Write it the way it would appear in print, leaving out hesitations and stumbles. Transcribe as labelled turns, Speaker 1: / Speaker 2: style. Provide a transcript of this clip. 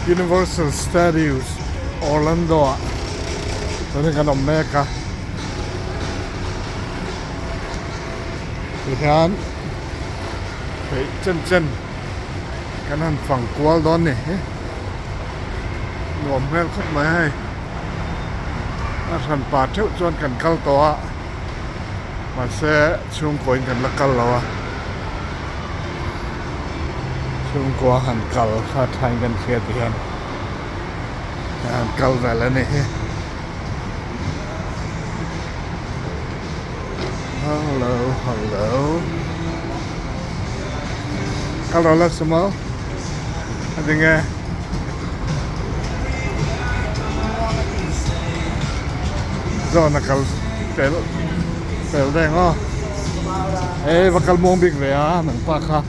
Speaker 1: Universal Studios Orlando ah tuna kan awm mek a tihian theih chen chen kan han fang kual dawn ni hi nuam hmel khawp mai hei a hran pa theuh chuan kan kal tawh a mahse chhungkaw in kan la kal lo a chhungkaw a han kal kha thain kan hria ti hian an kal vel a ni hi hello hello kal rawh la sumo a ding e. Zawn a kal pel pel reng aw. Ei va kal muang bik ve a nang pa kha.